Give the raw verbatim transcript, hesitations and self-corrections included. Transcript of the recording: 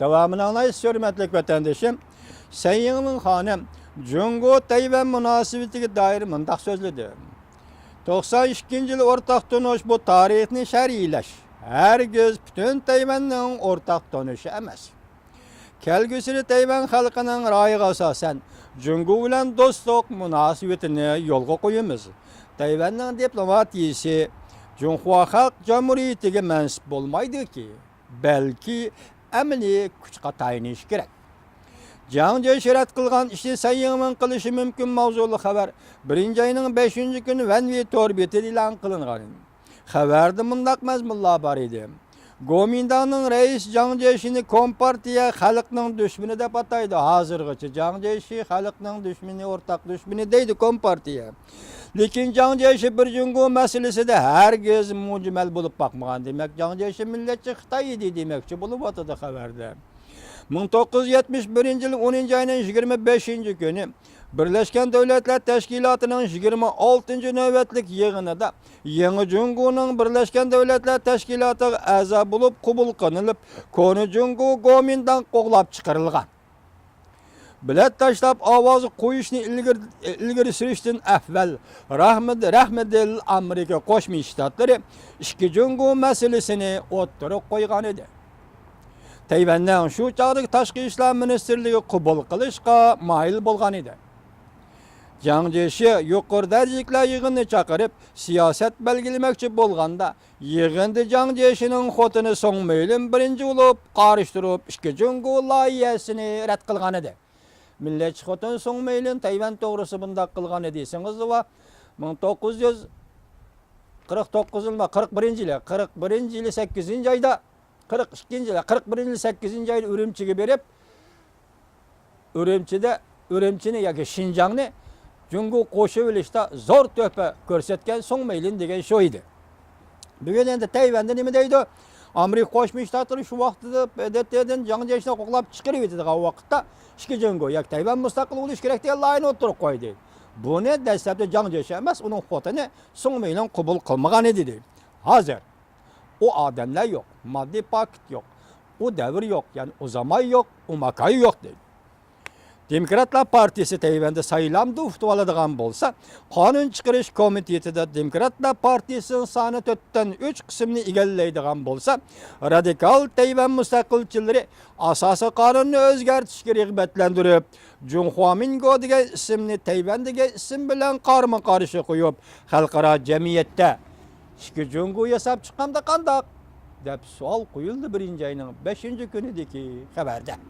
داۋامىنى ئاڭلايسىز، ھۆرمەتلىك ۋەتەندىشىم. سەن يىڭلىڭ خانىم جۇڭگو تەيۋەن مۇناسىۋىتىگە دائىر مۇنداق سۆزلىدى: «توقسان ئىككىنچى يىلى ئورتاق تونۇش بۇ تارىخنى شەرھلەش ھەرگىز پۈتۈن تەيۋەننىڭ ئورتاق تونۇشى ئەمەس. كەلگۈسىدە تەيۋەن خەلقىنىڭ رايىغا ئاساسەن، جۇڭگو بىلەن دوستلۇق مۇناسىۋىتىنى يولغا قويىمىز. تەيۋەننىڭ دىپلوماتىيىسى جۇڭخۇا خەلق جۇمھۇرىيىتىگە مەنسۇپ بولمايدۇكى، بەلكى ئەمەلىي كۈچقا تايىنىشى كېرەك.» جاڭ جيېشى رەت قىلغان ئىشنى سەن يىڭمىڭ قىلىشى مۇمكىن ماۋزۇلۇق خەۋەر بىرىنچى ئاينىڭ بەشىنچى كۈنى ۋەن ۋېي تور بېتىدە ئېلان قىلىنغان. خەۋەردە مۇنداق مەزمۇنلار بار ئىدى: گومىنداڭنىڭ رەئىسى جاڭ جيېشىنى كومپارتىيە خەلقنىڭ دۈشمىنى دەپ ئاتايدۇ. ھازىرغىچە جاڭ جيېشى خەلقنىڭ دۈشمىنى، ئورتاق دۈشمىنى دەيدۇ كومپارتىيە. لېكىن جاڭ جيېشى بىر جۇڭگو مەسىلىسىدە ھەرگىز مۇجمەل بولۇپ باقمىغان. دېمەك، جاڭ جيېشى مىللەتچى خىتاي ئىدى دېمەكچى بولۇۋاتىدۇ خەۋەردە. مىڭ توققۇز يۈز يەتمىش بىرىنچى يىل ئونىنچى ئاينىڭ يىگىرمە بەشىنچى كۈنى بىرلەشكەن دۆلەتلەر تەشكىلاتىنىڭ يىگىرمە ئالتىنچى نۆۋەتلىك يىغىنىدا يېڭى جۇڭگونىڭ بىرلەشكەن دۆلەتلەر تەشكىلاتىغا ئەزا بولۇپ قوبۇل قىلىنىپ، كونا جۇڭگو گومىنداڭ قوغلاپ چىقىرىلغان. بېلەت تاشلاپ ئاۋاز قويۇشنى ئىلگىرى، ئىلگىرى سۈرۈشتىن ئەۋۋەل رەھمىد-، رەھمىدىل ئامېرىكا قوشما شتاتلىرى ئىككى جۇڭگو مەسىلىسىنى ئوتتۇرىغا قويغان ئىدى. تەيۋەننىڭ شۇ چاغدىكى تاشقى ئىشلار مىنىستىرلىكى قوبۇل قىلىشقا مايىل بولغان ئىدى. جاڭ جيېشى يۇقىرى دەرىجىلىكلەر يىغىنىنى چاقىرىپ، سىياسەت بەلگىلىمەكچى بولغاندا، يىغىندا جاڭ جيېشىنىڭ خوتۇنى سۇڭ مېيلىن بىرىنچى بولۇپ قارشى تۇرۇپ، ئىككى جۇڭگو لايىھەسىنى رەت قىلغان ئىدى. مىللەتچى خوتۇن سۇڭ مېيلىن تەيۋەن توغرىسىدا بۇنداق قىلغان ئىدى دېسىڭىز، ۋا، مىڭ توققۇز يۈز قىرىق توققۇزىنچى يىلى، قىرىق بىرىنچى يىلى، قىرىق بىرىنچى يىلى سەككىزىنچى ئايدا، قىرىق ئىككىنچى يىلى، قىرىق بىرىنچى يىلى سەككىزىنچى ئايدا ئۈرۈمچىگە بېرىپ، ئۈرۈمچىدە، ئۈرۈمچىنى ياكى شىنجاڭنى جۇڭگو قوشۇۋېلىشتا زور تۆھپە كۆرسەتكەن سۇڭ مېيلىن دېگەن شۇ ئىدى. بۈگۈن ئەمدى تەيۋەندە نېمە دەيدۇ؟ ئامېرىكا قوشما شتاتلىرى شۇ ۋاقتىدا دېتتېدىن جاڭ جيېشىنى قوغلاپ چىقىرىۋېتىدىغان ۋاقىتتا، ئىككى جۇڭگو ياكى تەيۋەن مۇستەقىل بولۇشى كېرەك دېگەن لايىھەنى ئوتتۇرىغا قويدى. بۇنى دەسلەپتە جاڭ جيېشى ئەمەس، ئۇنىڭ خوتۇنى سۇڭ مېيلىن قوبۇل قىلمىغان ئىدى، دېدى. ھازىر ئۇ ئادەملەر يوق، ماددىي پاكىت يوق، ئۇ دەۋر يوق، يەنى ئۇ زامان يوق، ئۇ ماكان يوق، دېدى. دېموكراتلار پارتىيىسى تەيۋەندە سايلامدا ئۇتۇۋالىدىغان بولسا، قانۇن چىقىرىش كومىتېتىدا دېموكراتلار پارتىيىسىنىڭ سانى تۆتتىن ئۈچ قىسىمنى ئىگىلەيدىغان بولسا، رادىكال تەيۋەن مۇستەقىلچىلىرى ئاساسىي قانۇننى ئۆزگەرتىشكە رىغبەتلەندۈرۈپ، جۇڭخۇامىنگو دېگەن ئىسىمنى تەيۋەن دېگەن ئىسىم بىلەن قارمۇ قارشى قويۇپ، خەلقئارا جەمئىيەتتە «ئىككى جۇڭگو ياساپ چىققاندا قانداق؟» دەپ سوئال قويۇلدى بىرىنچى ئاينىڭ بەشىنچى كۈنىدىكى خەۋەردە.